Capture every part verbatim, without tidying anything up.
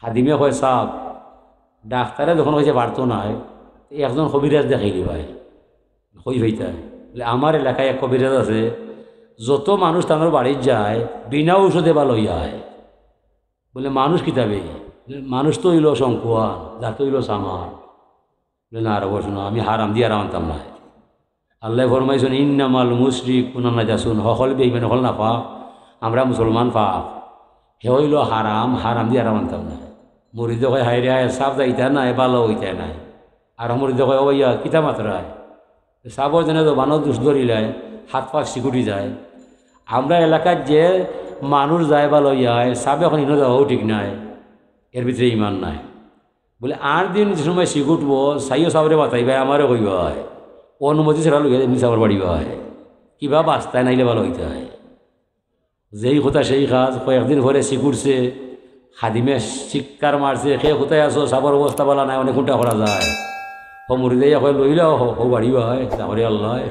খাদিমে কয়, "সাব, ডাক্তারে যখন কইছে পারতো নায়, একজন কবিরাজ দেখাই দিবায়।" কই পাইতায়? বলে, "আমার এলাকায় এক কবিরাজ আছে, যত মানুষ তানর বাড়িত যায়, বিনা ঔষধে ভালা অইয়া আয়।" বলে, "মানুষ কিতা বে?" বলে, "মানুষ তো অইলো শঙ্কুয়ান, জাত অইলো চামার।" বলে, "না রে বা, হুনো, আমি হারাম দি হারাম আনতাম নায়।" আল্লায় ফরমাইছইন, "ইন্নামাল মুশরিকুনা নাজাসুন, হকল বেঈমান, হকল নাপাক, আমরা মুসলমান পাক। হে অইলো হারাম, হারাম দি হারাম আনতাম নায়।" মুরিদে কয়, "হায়রে হায়, সাব যাইতা নায়, ভালা অইতা নায়।" আর মুরিদে কয়, "ও ভাইয়া, কিতা মাতরায়? সাবর যেনে জবানো দুষ ধরিলায়, হাত পাক সিকুটি যায়। আমরা এলাকাত যে মানুষ যায় ভালা অইয়া আয়, সাব অখন ইনো যাওয়াও ঠিক নায়, এর ভিতরে ইমান নাই।" বলে, "আর দিন যে সময় সিকুটবো, চাইও সাবরে বাতাইবায়, আমারে কইবায়, অনুমতি ছাড়া লইয়া এমনি সাবর বাড়িবায়, কিবা বাস্তায় নাইলে ভালা অইতায়।" যেই কথা সেই কাজ, কয়েকদিন পরে সিকুটছে, খাদিমে চিৎকার মারছে, "কে কোথায় আছো? সাবর অবস্থা ভালা নায়, অনেক কুন্টা করা যায়।" ও মুরিদে কয়, "লইলাও, হো, হো বাড়িবায়, তারপরে আল্লায়।"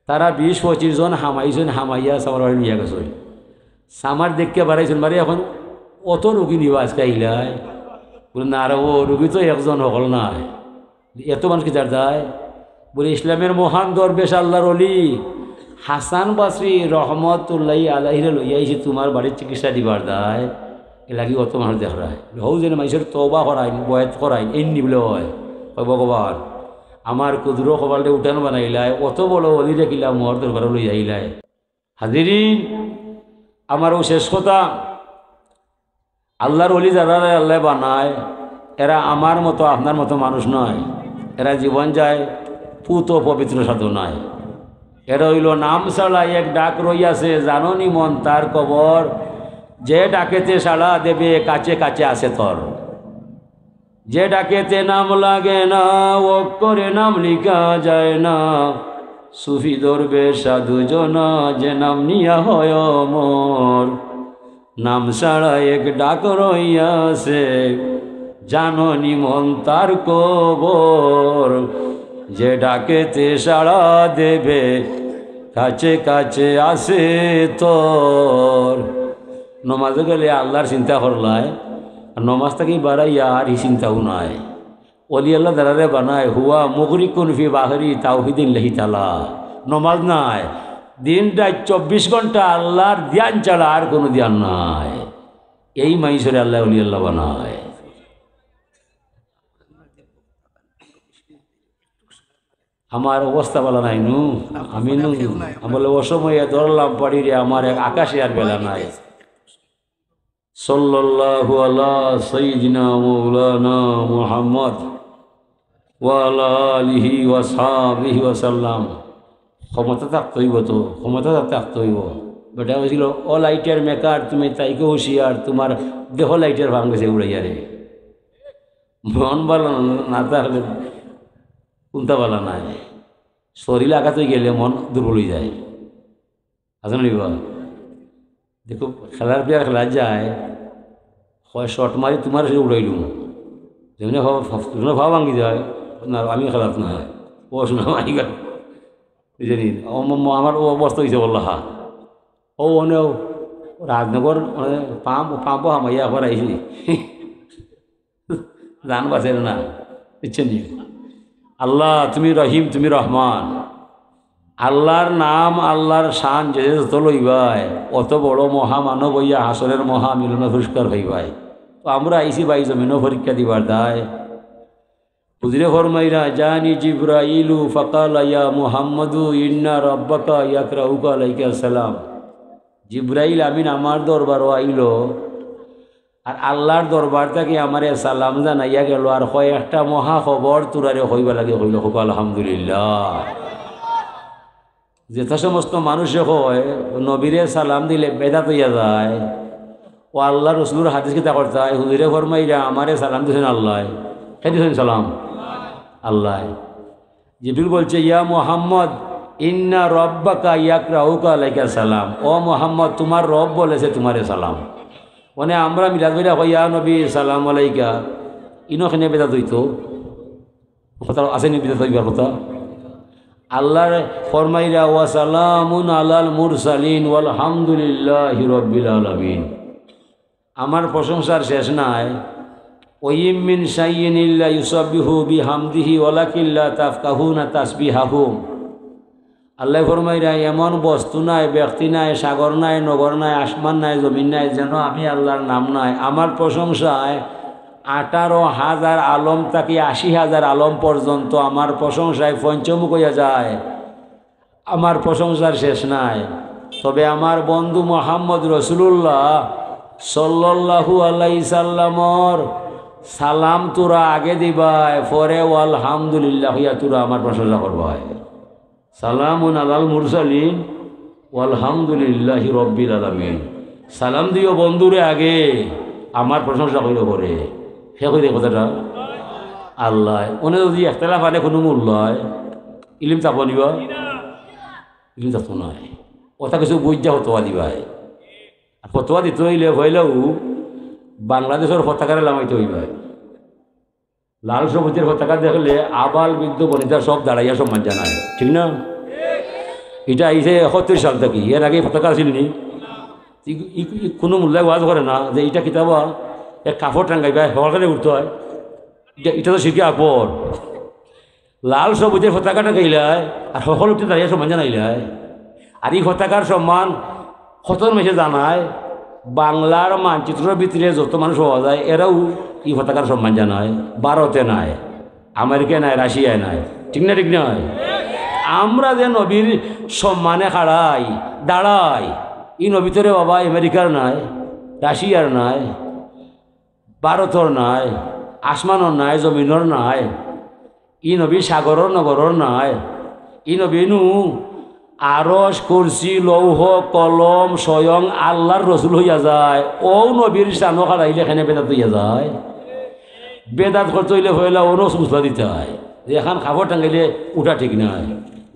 তারা বিশ পঁচিশ জন হামাইছইন, হামাইয়া সাবর বাড়ি নিয়া গেছইন। সামার দেখিয়া বাড়াইছইন, বাড়ি এখন অত রুগী নিবা আজকে আইলায়? বলে, "না রে বা, রুগী তো একজন হকল নায়, এত মানুষ কিতার দায়?" বলে, "ইসলামের মহান দরবেশ আল্লাহর অলি হাসান বসরি রহমতুল্লাহি আলাইহিরে লইয়া আইছি তুমার বাড়িত চিকিৎসা দিবার দায়, এর লাগি অত মানুষ দেখরায়।" বলে, "হউ যেনে মাইনষর তওবা করাইন, বয়াত করাইন, এমনি বলে অয়।" কয়, "ভগবান, আমার কুদুরর কপালরে উঠান বানাইলায়, অত বড় অলিরে কিলা মোর দরবারো লইয়া আইলায়।" হাজিরিন, আমার অউ শেষ কথা, আল্লাহর অলি যারারে আল্লায় বানায়, এরা আমার মতো আপনার মতো মানুষ নায়, এরা জীবন যায় পুত ও পবিত্র সাধনায়। এরা অইলো নাম ছাড়া এক ডাক রইয়াছে, জানো নি মন তার খবর, যে ডাকেতে সাড়া দেবে কাছে কাছে আছে তোর। যে ডাকেতে নাম লাগে না, অক্ষরে নাম লিখা যায় না। সুফি দরবেশ সাধু জনা, যে নাম নিয়া হয় অমর। নাম ছাড়া এক ডাক রইয়াছে, জানো নি মন তার খবর। যে ডাকেতে সাড়া দেবে, কাছে কাছে আছে তোর। নমাজে গেলে আল্লাহর চিন্তা করলায়, আর নমাজ থাকি বারাইয়া আর ই চিন্তাও নাই। অলি আল্লাহ যারারে বানায়, হুয়া মুগরিকুন ফি বাহরি তাওহিদিল্লাহি তাআলা। নমাজ নাই, দিন রাইত চব্বিশ ঘন্টা আল্লাহর ধ্যান ছাড়া আর কোনো ধ্যান নাই। এই মাইনষরে আল্লায় অলি আল্লাহ বানায়। আমার অবস্থা ভালা নাই নু, আমি নু, আমি বলে, "অসময়ে ধরলাম পাড়িরে, আমার এক আকাশে আর বেলা নাই।" সাল্লাল্লাহু আলা সাইয়্যিদিনা মাওলানা মুহাম্মদ ওয়া আলা আলিহি ওয়া সাহবিহি ওয়া সাল্লাম। ক্ষমতা থাকতে অইবো তো, ক্ষমতা থাকতে অইবো। বেটা কইছিল, "ও লাইটের মেকার, তুমি তাইকে হুঁশিয়ার, তুমার দেহ লাইটের ফাম গেছে উড়াইয়া রে।" মন ভালা না, না থাকলে কুন্তা ভালা নাই। শরীর আঘাত অই গেলে মন দুর্বল অই যায়। আছে না নি বা? দেখো, খেলার প্লেয়ার খেলা যায়, হয় শট মারি তুমার সে উড়াইলু, যেমনি ফাও ভাঙ্গি যায়, না, আমি খেলাত না হয়, ও শোনা মারি গেল, বুঝলি? ও ম-, ম-, আমার ও অবস্থা অইছে, বললো, হা, ও অনে রাজনগর, মানে, পাম্প, পাম্পও হামাইয়া আবার আইছি। জান বাঁচের না, বুঝছেন নি? আল্লাহ, তুমি রহিম, তুমি রহমান। আল্লাহর নাম, আল্লাহর শান যে যত লইবায়, অত বড় মহামানব অইয়া হাসরের মহামিলনে পুরস্কার পাইবায়। তো আমরা আইছি ভাই জমিনও পরীক্ষা দিবার দায়। হুজুরে ফরমাইরা, "জানি জিব্রাইলু ফাকালা ইয়া মুহাম্মাদু ইন্না রাব্বাকা ইয়াকরাউকা আলাইকা সালাম।" জিব্রাইল আমিন আমার দরবারও আইলো, আর আল্লাহর দরবার থাকি আমারে সালাম জানাইয়া গেলো, আর কয় একটা মহা খবর তোরারে কইবার লাগি কইলো, কউক্কা আলহামদুলিল্লাহ। যেতা সমস্ত মানুষে কয় নবীরে সালাম দিলে বেদাত অইয়া যায়, ও আল্লাহ রসুলর হাদিস কিতা করতায়, হুজুরে ফরমাইরা আমারে সালাম দিছইন আল্লায়, কে দিছইন সালাম? আল্লায়। জিবরিল বলছে, "ইয়া মুহাম্মদ, ইন্না রাব্বাকা ইয়াকরাউকা আলাইকা সালাম।" ও মুহাম্মদ, তুমার রব বলেছে তুমারে সালাম। মানে আমরা মিলাদ পড়িয়া কই, "ইয়া নবী সালাম আলাইকা", ইনো কেনে বেদাত অইতো? কথা আছে নি বেদাত অইবার কথা? আল্লায় ফরমাইরা, "ওয়া সালামুন আলাল মুরসালিন ওয়াল হামদুলিল্লাহি রাব্বিল আলামিন।" আমার প্রশংসার শেষ নাই। ওয়াইম মিন শাইইন ইল্লা ইউসাব্বিহু বিহামদিহি ওয়ালাকিন লা তাফকাহুনা তাসবিহাহুম। আল্লায় ফরমাইরা, এমন বস্তু নাই, ব্যক্তি নাই, সাগর নাই, নগর নাই, আসমান নাই, জমিন নাই, যেন আমি আল্লাহর নাম নাই। আমার প্রশংসায় আঠারো হাজার আলম থাকি আশি হাজার আলম পর্যন্ত আমার প্রশংসায় পঞ্চমুখ হইয়া যায়। আমার প্রশংসার শেষ নাই। তবে আমার বন্ধু মোহাম্মদ রসুলুল্লাহ সাল্লাল্লাহু আলাইহি সাল্লামর সালাম তোরা আগে দিবায়, পরে ওয়ালহামদুলিল্লাহ হইয়া তোরা আমার প্রশংসা করবায়। সালামুন আলাল মুরসালিন ওয়ালহামদুলিল্লাহি রব্বিল আলামিন। সালাম দিও বন্ধুরে আগে, আমার প্রশংসা করিও পরে। হে কইরে কথাটা? আল্লাহ। অনে যদি একতলাফ আনে কোনো মূল্য হয়, ইলিম চাপ নিবা? ইলিম চাপ নাই। ওটা কিছু বুঝা ফতোয়া দিবায়। আর ফতোয়া দিতে হইলে হইলেও বাংলাদেশর পতাকারে লামাইতে হইবায়। লাল সবুজের পতাকা দেখলে আবাল বৃদ্ধ বনিতা সব দাঁড়াইয়া সম্মান জানায়, ঠিক না? এটা আইছে একাত্তর সাল থাকি, এর আগে এই পতাকা আছিল নি? ই-, ই-, ই-, কোনো মূল্যায় ওয়াজ করে না যে এটা কিতাবা এক কাপড় টাঙ্গাইবা, হকালে উঠতে হয়। এটা, এটা তো শিরকে আকবর। লাল সবুজের পতাকা টাঙ্গাইলায় আর হকাল উঠে দাঁড়াইয়া সম্মান জানাইলায়। আর এই পতাকার সম্মান কত মাইনষে জানায়, বাংলার মানচিত্রর ভিতরে যত মানুষ পাওয়া যায়, এরাও এই পতাকার সম্মান জানায়। ভারতে নাই, আমেরিকায় নাই, রাশিয়ায় নাই, ঠিক না? ঠিক নয়? আমরা যে নবীর সম্মানে খাড়াই, দাঁড়াই, এই নবী তো রে বাবা আমেরিকার নাই, রাশিয়ার নাই, ভারতর নাই, আসমানর নাই, জমিনর নাই, ই নবী সাগরর নগরর নাই। ই নবী নু আরশ, কুরসি, লৌহ, কলম, স্বয়ং আল্লাহর রসুল হইয়া যায়। ও নবীর শানো খাড়াইলে কেনে বেদাত হইয়া যায়। বেদাত করতে হইলে পয়লা অনুস মুসলা দিতে হয় যে এখান কাপড় টাঙ্গাইলে উঠা ঠিক নাই,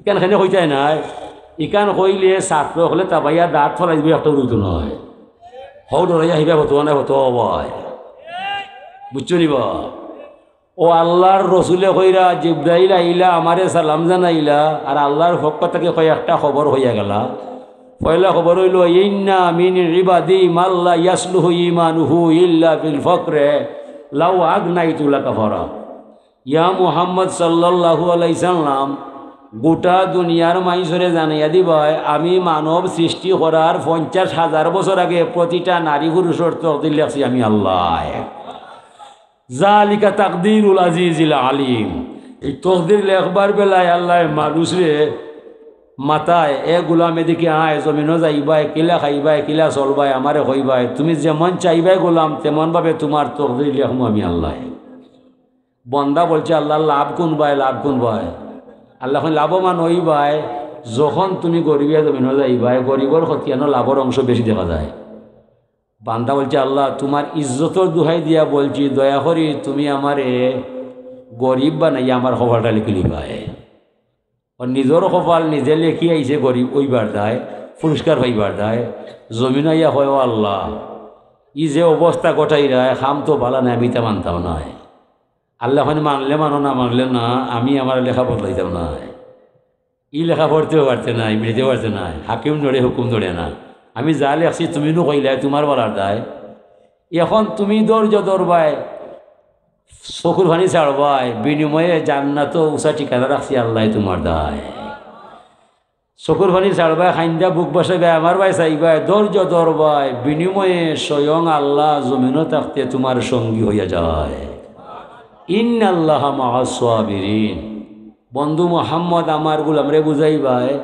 ইখান কেনে কইতায় নাই, ইখান কইলে ছাত্র হলে তাবাইয়া দাঁত ফলাই দিবে, একটা রুইতো নয়। হউ ডরাইয়া হিবা হতো না, হতো অবায়। বুঝছো নি বা? ও আল্লাহর রসুলে কইরা, জিব্রাইল আইলা, আমারে সালাম জানাইলা, আর আল্লাহর পক্ষ থাকি কয়েকটা খবর হইয়া গেলা। পয়লা খবর হইল, ইন্না মিন ইবাদি মাল্লা ইয়াসলুহু ইমানুহু ইল্লা বিল ফকরে লাউ আগনাইতু লাকাফারা। ইয়া মুহাম্মদ সাল্লাল্লাহু আলাইহি সাল্লাম, গোটা দুনিয়ার মাইনষরে জানাইয়া দিবায়, আমি মানব সৃষ্টি করার পঞ্চাশ হাজার বছর আগে প্রতিটা নারী পুরুষর তকদির লেখছি আমি আল্লাহ। জালিকা তাকদিরুল আজিজিল আলিম। এই তকদির লেখবার বেলায় আল্লাহ মানুষরে মাতায়, এ গোলাম এদিকে আয়, জমিনো যাইবায়, কিলা খাইবায়, কিলা চলবায়, আমারে কইবায়, তুমি যেমন চাইবায় গোলাম, তেমন ভাবে তোমার তকদির লেখমু আমি আল্লাহ। বন্দা বলছে, আল্লাহ লাভ কোন বায়, লাভ কোন বায়? আল্লাহ কইন লাভবান ওই বায়, যখন তুমি গরিবিয়া জমিনো যাইবায়, গরিবর খতিয়ানো লাভর অংশ বেশি দেখা যায়। বান্দা বলছে, আল্লাহ, তোমার ইজ্জতর দুহাই দিয়া বলছি, দয়া করি তুমি আমারে গরিব বানাইয়া আমার কপালটা লিখি লিবায়। ও নিজর কপাল নিজে লেখি আইছে গরিব ওইবার দায়, পুরস্কার পাইবার দায়। জমিন আইয়া কয়, ও আল্লাহ, ই যে অবস্থা ঘটাইরায়, কাম তো বালা নাই, আমি তা মানতাম নায়। আল্লাহ কইন মানলে মানো, না মানলে না, আমি আমার লেখা বদলাইতাম নায়। ই লেখা পড়তেও পারতে নায়, মিলাইতেও পারতে নায়, হাকিম নড়ে, হুকুম নড়ে না। আমি যা লেখছি তুমি নু কইলায়, তোমার বালার দায়। এখন তুমি ধৈর্য ধরবায়, চকুর পানি ছাড়বায়, বিনিময়ে জান্নাতো উচা ঠিকানা রাখছি আল্লাহ তোমার দায়। চকুর পানি ছাড়বায়, কাইন্দা বুক ভাসাইবায়, আমার বায় চাইবায়, ধৈর্য ধরবায়, বিনিময়ে স্বয়ং আল্লাহ জমিনো থাকতে তোমার সঙ্গী হইয়া যায়। ইন্নাল্লাহা মাআস সাবিরিন। বন্ধু মোহাম্মদ আমার গোলামরে বুঝাইবায়,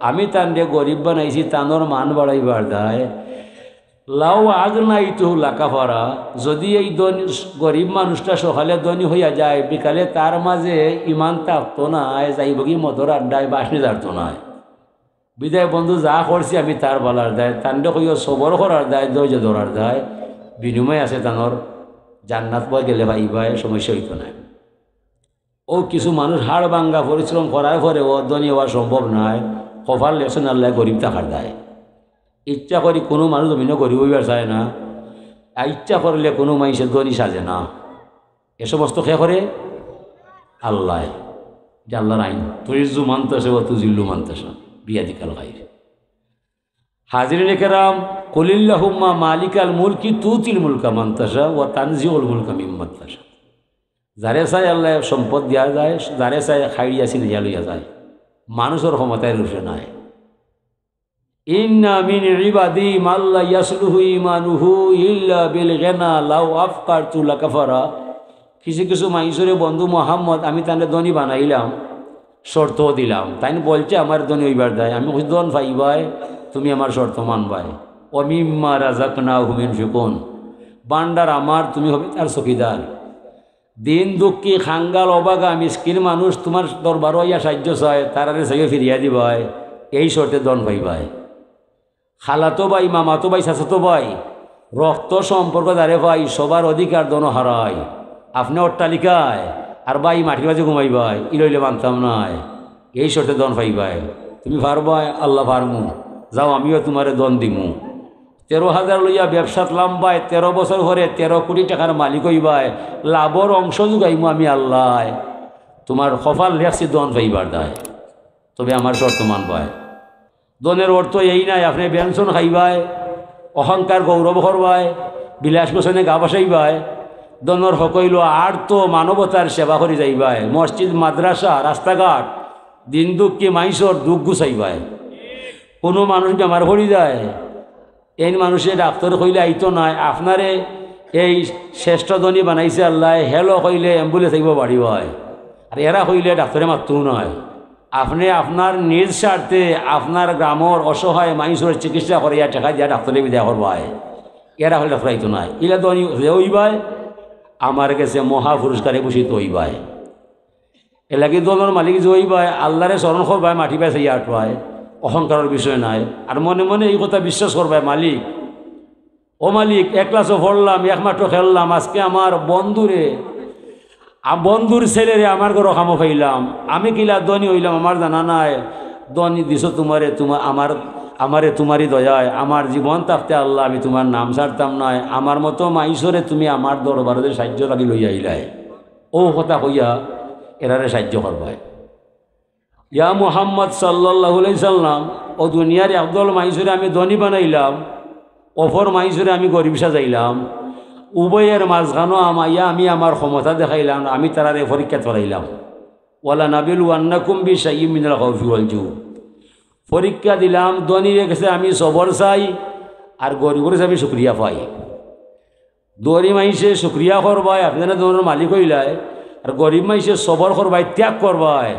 আমি তানরে গরিব বানাইছি, তানর মান বাড়াইবার দায়। লাউ আগনাইতু লাকাফারা, যদি এই ধনী, গরিব মানুষটা সকালে ধনী হইয়া যায়, বিকালে তার মাঝে ইমান থাকতো নায়, যাইবগি মদর আড্ডায়, বাঁশনি ঝাড়তো নায়। বিদায় বন্ধু যা করছি আমি তার বালার দায়, তানরে কইও সবর করার দায়, ধৈর্য ধরার দায়, বিনিময় আছে তানর, জান্নাত বয় গেলে পাইবায়, সমস্যা হইতো নায়। ও কিছু মানুষ হাড় ভাঙ্গা পরিশ্রম করার পরেও ধনী হওয়া সম্ভব নায়, কপাল লেখছইন আল্লাহ গরিব থাকার দায়। ইচ্ছা করি কোনো মানুষ জমিনো গরিব হইবার চায় না, আর ইচ্ছা করলে কোনো মানুষের ধনী সাজে না। এ সমস্ত কে করে? আল্লাহ। এটা আল্লাহর আইন। তুইজ্জু মান তাশা ওয়া তুজিল্লু মান তাশা বিয়াদিকাল খাইর। হাজিরিন কেরাম, কুলিল্লাহুম্মা মালিকাল মুলকি তুতিল মুলকা মান তাশা ওয়া তানজিউল মুলকা মিম্মান তাশা। যারে চায় আল্লায় সম্পদ দিয়া যায়, যারে চায় খাইড়িয়া ছিনিয়া লইয়া যায়। মানুষর ক্ষমতায় রুশে নাই। ইন্না মিন ইবাদি মাল্লা ইয়াসলুহু ইমানুহু ইল্লা বিল গিনা লাউ আফকারতু লাকাফারা। কিছু কিছু মাইনষরে বন্ধু মোহাম্মদ আমি তানরে ধনী বানাইলাম, শর্তও দিলাম। তাইন বলছে আমার ধনী অইবার দায়। আমি কইছি, "ধন পাইবায়, তুমি আমার শর্ত মানবায়।" "ওয়া মিম্মা রাযাকনাহুম ইউনফিকুন।" ভান্ডার আমার, তুমি হবে তার চকিদার। দিন দুঃখী, খাঙ্গাল, অভাগা, মিসকিন মানুষ তুমার দরবারো আইয়া সাহায্য চায়, তারারে চাইও ফিরিয়া দিবায়, এই শর্তে ধন পাইবায়। খালাতো ভাই, মামাতো ভাই, চাচাতো ভাই, রক্ত সম্পর্ক যারে পাই, সবার অধিকার ধনো হারাই। আপনে অট্টালিকায়, আর ভাই মাটির মাঝে ঘুমাইবায়, ইলা অইলে মানতাম নায়। এই শর্তে ধন পাইবায়। তুমি পারবায়? আল্লায় পারমু। যাও, আমিও তুমারে ধন দিমু। তেরো হাজার লইয়া ব্যবসাত লামবায়, তেরো বছর পরে তেরো কোটি টেকার মালিক অইবায়, লাভর অংশ যোগাইমু আমি আল্লায়। তুমার কপাল লেখছি ধন পাইবার দায়, তবে আমার শর্ত মানবায়। ধনের অর্থ এই নায় আপনে বেনসন খাইবায়, অহংকার গৌরব করবায়, বিলাস বসনে গা ভাসাইবায়। ধনর হক অইলো আর্ত মানবতার সেবা করি যাইবায়, মসজিদ, মাদ্রাসা, রাস্তাঘাট, দিন দুঃখী মাইনষর দুঃখ গুছাইবায়। কুনু মানুষ বেমার পড়ি যায়, এইন মানুষে ডাক্তর কইলে আইতো নায়, আপনারে এই শ্রেষ্ঠ ধনী বানাইছে আল্লায়, hello কইলে ambulance আইবো বাড়িবায়, আর এরা কইলে ডাক্তরে মাততো নায়। আপনে আপনার নিজ স্বার্থে আপনার গ্রামর অসহায় মাইনষর চিকিৎসা করিয়া টেকা দিয়া ডাক্তরে বিদায় করবায়, এরা কইলে ডাক্তর আইতো নায়। ইলা ধনী যে অইবায়, আমার গেছে মহা পুরস্কারে ভূষিত অইবায়। এরলাগি ধনর মালিক যে অইবায়, আল্লারে স্মরণ করবায়, মাটি বায় চাইয়া আটবায়, অহংকারর বিষয় নায়। আর মনে মনে এই কথা বিশ্বাস করবায়, মালিক, ও মালিক, এক ক্লাসও পড়লাম, এক মাঠও খেললাম, আজকে আমার বন্ধুরে, আ, বন্ধুর ছেলেরে আমার ঘরো কামো পাইলাম, আমি কিলা ধনী অইলাম আমার জানা নাই। ধনী দিছো তুমারে, তুমা-, আমার, আমারে তুমারই দয়ায়, আমার জীবন থাকতে আল্লাহ আমি তুমার নাম ছাড়তাম নায়। আমার মতো মাইনষরে তুমি আমার দরবারো সাহায্যর লাগি লইয়া আইলায়। অউ কথা কইয়া এরারে সাহায্য করবায়। ইয়া মুহাম্মদ সাল্লাল্লাহু আলাইহি সাল্লাম, অউ দুনিয়ার একদল মাইনষরে আমি ধনী বানাইলাম, অপর মাইনষরে আমি গরিব সাজাইলাম, উভয়ের মাঝখানো আমাইয়া আমি আমার ক্ষমতা দেখাইলাম, আমি তারারে পরীক্ষাত ফালাইলাম। ওয়ালা নাবিলু আন্নাকুম বিশাইয়্যিম মিনাল খাউফি ওয়াল জু। পরীক্ষা দিলাম, ধনীর গেছে আমি সবর চাই, আর গরিবর গেছে আমি শুকরিয়া পাই। ধনী মাইনষে শুকরিয়া করবায়, আপনে ধনর মালিক অইলায়, আর গরিব মাইনষে সবর করবায়, ত্যাগ করবায়,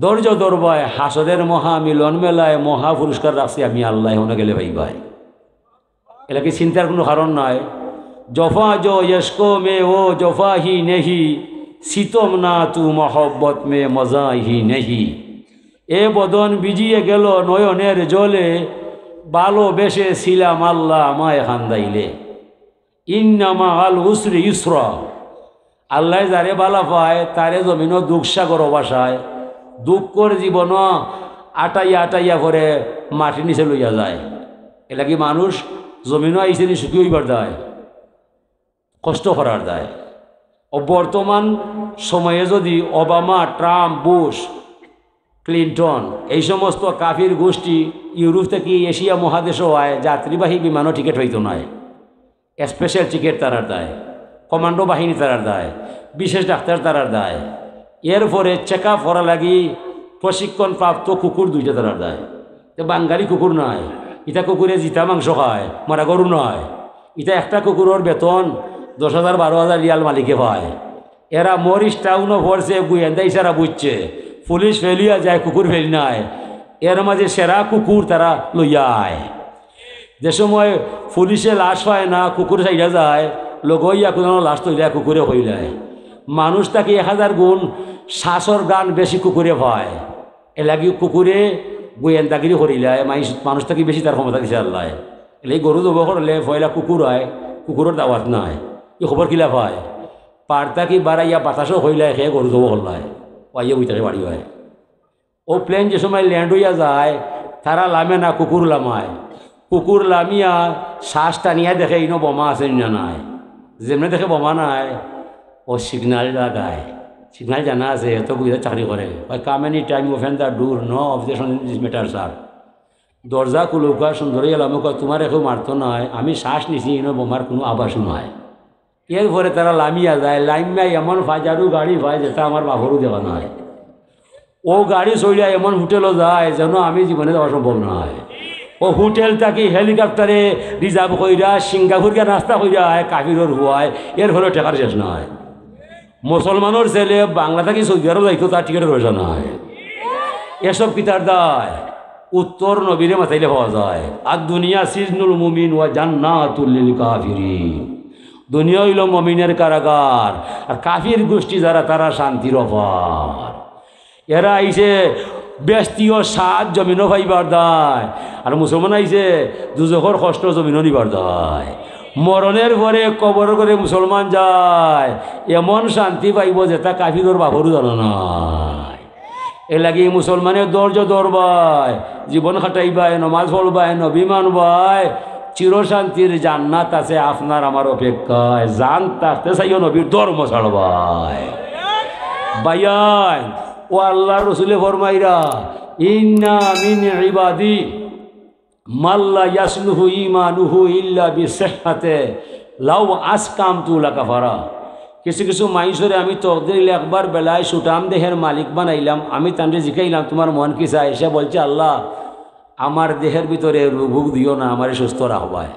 ধৈর্য ধরবায়, হাশরের মহা মিলন মেলায় মহা পুরস্কার রাখছি আমি আল্লায়, হনো গেলে পাইবায়। এরলাগি চিন্তার কুনু কারণ নাই। জফা জো ইশকো মে ও জফা হি নেহি, সিতম না তু মহব্বত মে মজা হি নেহি। এ বদন ভিজিয়া গেল নয়নের জলে, ভালোবেসেছিলাম আল্লাহ আমায় কান্দাইলে। ইন্না মাআল উসরি ইউসরা। আল্লায় যারে ভালা পায়, তারে জমিনো দুঃখ সাগরো ভাসায়। দুঃখর জীবনো আটাইয়া আটাইয়া পরে মাটির নিচে লইয়া যায়। এরলাগি মানুষ জমিনো আইছে নি সুখী অইবার দায়, কষ্ট করার দায়। অউ বর্তমান সময়ে যদি ওবামা, ট্রাম্প, বুশ, ক্লিনটন, এই সমস্ত কাফির গোষ্ঠী ইউরোপ থাকি এশিয়া মহাদেশো আয়, যাত্রীবাহী বিমানো টিকিট পাইতো নায়। স্পেশাল টিকিট তারার দায়, কমান্ডো বাহিনী তারার দায়, বিশেষ ডাক্তার তারার দায়। এরপরে চেক আপ করার লাগি প্রশিক্ষণপ্রাপ্ত কুকুর দুইটা তারার দায়। তে বাঙালি কুকুর নায়, ইতা কুকুরে জিতা মাংস খায়, মরা গরু নায়। ইতা একটা কুকুরর বেতন দশ হাজার বারো হাজার রিয়াল মালিকে পায়। এরা মরিস টাউনো পড়ছে, গোয়েন্দা ইশারা বুঝছে। পুলিশ ফেলিয়া যায়, কুকুর ফেলি নায়। এর মাঝে সেরা কুকুর তারা লইয়া আয়। যে সময় পুলিশে লাশ পায় না, কুকুর ছাইড়া যায়, লগে অইয়া কুনো লাশ থইলায়, কুকুরে কইলায়। মানুষ থাকি এক হাজার গুণ শ্বাসর ঘ্রাণ বেশি কুকুরে পায়। এরলাগি কুকুরে গোয়েন্দাগিরি করিলায়, মানুষ, মানুষ থাকি বেশি তার ক্ষমতা দিছে আল্লায়। এরলাগি গরু জবো করলে পয়লা কুকুর আয়, কুকুরর দাওয়াত নাই। ই খবর কিলা পায়? পার থাকি বারাইয়া বাতাসো কইলায়, হে গরু জবো করলায়, অউ আইয়া বই থাকে বাড়ি অয়। অউ প্লেন যে সময় ল্যান্ড অইয়া যায়, তারা লামে না, কুকুর লামায়। কুকুর লামিয়া শ্বাস টানিয়া দেখে ইনো বোমা আছে নি না নাই। যেমনে দেখে বোমা নাই, অউ সিগনাল লাগায়। সিগনাল জানা আছে, এত বুঝে চাকরি করে। কয়, "Come any time, open the door, no objection in this matter, sir." দরজা খুলুক্কা, সুন্দর অইয়া লামুক্কা, তুমারে কেউ মারতো নায়, আমি শ্বাস নিছি, ইনো বোমার কুনু আভাসও নাই। এরপরে তারা লামিয়া যায়, লামিয়া এমন ফাজারু গাড়ি পায় যেটা আমার বাপরও দেখা নাই। অউ গাড়ি চড়িয়া এমন হোটেলও যায় যেন আমি জীবনে যাওয়া সম্ভব নায়। অউ হোটেল থাকি হেলিকপ্টারে রিজার্ভ কইরা সিঙ্গাপুর গিয়া নাস্তা কইরা আয় কাফিরর পুয়ায়, এরপরেও টেকার শেষ নাই। মুসলমানর ছেলে বাংলা থাকি সৌদি আরব যাইতো, তার টিকিটর পয়সা নাই। এসব কিতার দায়? উত্তর নবীরে মাতাইলে পাওয়া যায়। আর দুনিয়া সিজনুল মুমিন ওয়া জান্নাতুল লিল কাফিরিন। দুনিয়া অইলো মুমিনের কারাগার, আর কাফির গোষ্ঠী যারা, তারা শান্তির অফার। এরা আইছে বেহেস্তিও স্বাদ জমিনো পাইবার দায়, আর মুসলমান আইছে দুজখর কষ্ট জমিনো নিবার দায়। মরণের পরে কবরর ঘরে মুসলমান যায়, এমন শান্তি পাইবো যেটা কাফিরর বাপরও জানা নাই। এরলাগি মুসলমানে ধৈর্য ধরবায়, জীবন কাটাইবায়, নমাজ পড়বায়, নবী মানবায়, চিরশান্তির জান্নাত আছে আপনার আমার অপেক্ষায়। জান থাকতে চাইও নবীর ধর্ম ছাড়বায়। ভাইয়াইন, অউ আল্লার রসুলে ফরমাইরা, "ইন্না মিন ইবাদি মাল্লা ইয়াসলুহু ঈমানুহু ইল্লা বিসিহহাতে লাউ আসকামতু লাকাফারা।" কিছু কিছু মাইনষরে আমি তকদির লেখবার বেলায় সুঠাম দেহের মালিক বানাইলাম। আমি তানরে জিকাইলাম, "তুমার মন কিতা চায়?" সে বলছে, "আল্লাহ, আমার দেহের ভিতরে রোগ ভোগ দিও না, আমারে সুস্থ রাখবায়।"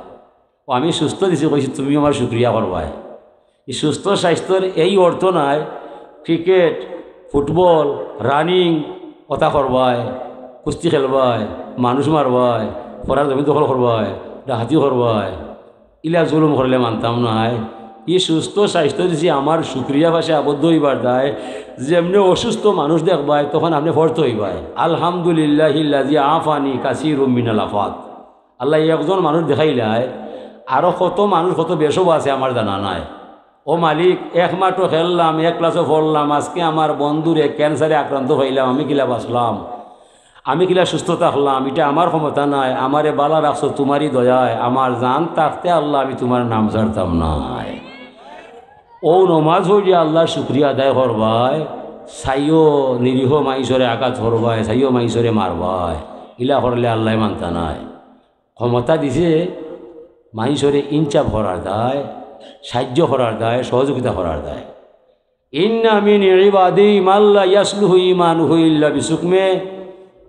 অউ আমি সুস্থ দিছি, কইছি, "তুমি আমার শুকরিয়া করবায়।" এই সুস্থ স্বাস্থ্যর এই অর্থ নায় ক্রিকেট, ফুটবল, রানিং, অতা করবায়, কুস্তি খেলবায়, মানুষ মারবায়, পরার জমিন দখল করবায়, ডাকাতি করবায়, ইলা জুলুম করলে মানতাম নায়। ই সুস্থ স্বাস্থ্য দিছি আমার শুকরিয়া পাশে আবদ্ধ অইবার দায়। যেমনে অসুস্থ মানুষ দেখবায়, তখন আপনে পড়তে অইবায়, "আলহামদুলিল্লাহিল্লাযী আফানি কাসীরুম মিনাল আফাত।" আল্লায় একজন মানুষ দেখাইলায়, আরো কত মানুষ, কত বেশও আছে আমার জানা নাই। ও মালিক, এক মাঠও খেললাম, এক ক্লাসও পড়লাম, আজকে আমার বন্ধুরে ক্যান্সারে আক্রান্ত পাইলাম, আমি কিলা বাঁচলাম, আমি কিলা সুস্থ থাকলাম, ইটা আমার ক্ষমতা নায়, আমারে বালা রাখছো তুমারই দয়ায়, আমার জান থাকতে আল্লাহ আমি তুমার নাম ছাড়তাম নায়। অউ নমাজ পড়িয়া আল্লার শুকরিয়া আদায় করবায়, চাইও নিরীহ মাইনষরে আঘাত করবায়, চাইও মাইনষরে মারবায়, ইলা করলে আল্লায় মানতা নায়। ক্ষমতা দিছে মাইনষরে ইনসাফ করার দায়, সাহায্য করার দায়, সহযোগিতা করার দায়। "ইন্না মিন ইবাদি মাল্লা ইয়াসলুহু ঈমানুহু ইল্লা বিসুকমে।"